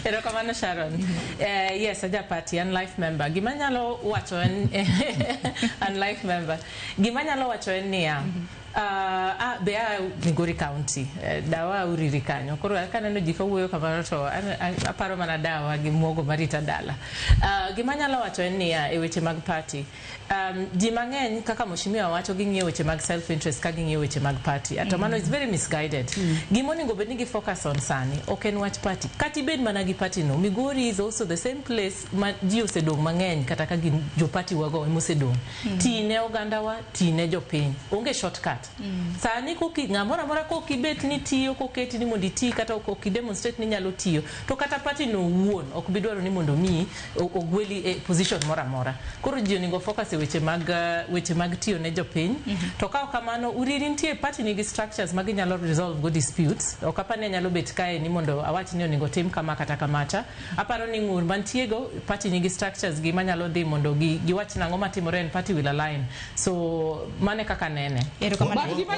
Erokamano, Sharon. Yes, aja party, an life member. Gima nyalo wacho en an life member. Gima nyalo wacho en niya, be a Migori County, dawa Uriri kanyo. Koro kaneno ji kawuoyo kamano to aparo mana dawa gi muogo marita dala. Gima nyalo wacho en niya, e weche mag party, ji mang'eny kaka mheshimiwa wacho, ging'iyo weche mag self interest ka ging'iyo weche mag party. To mano is very misguided. Gima onego bed ni gi focus on sani ok en wach party. Kata ibed mana gi party no, Migori is also the same place ma ji osedong' mang'eny, kata ka gin jo party wago ema osedong'. Ti ne ogandawa, ti ne jopiny. Onge shortcut. Sani koki ng'amoro amora kok ibet ni tiyo, koketi ni mondo iti, kata ok i demonstrate ni nyalo tiyo, to kata party no owuon ok bi dwaro ni mondo mi ogweli e position moro amora. Koro ji onego focus e weche mag tiyo ne jopiny. To ka ok kamano, Uriri nitie, party nigi structures ma ginyalo resolve go disputes. Ok apar ni anyalo bet kae ni mondo awach ni onego tim kama kata kamacha. Aparo ni ng'ur mantie go, party nigi structures gi manyalo dhi mondo giwach nang'o matimore and party will align. So mane kaka nene. Erokamano. But gima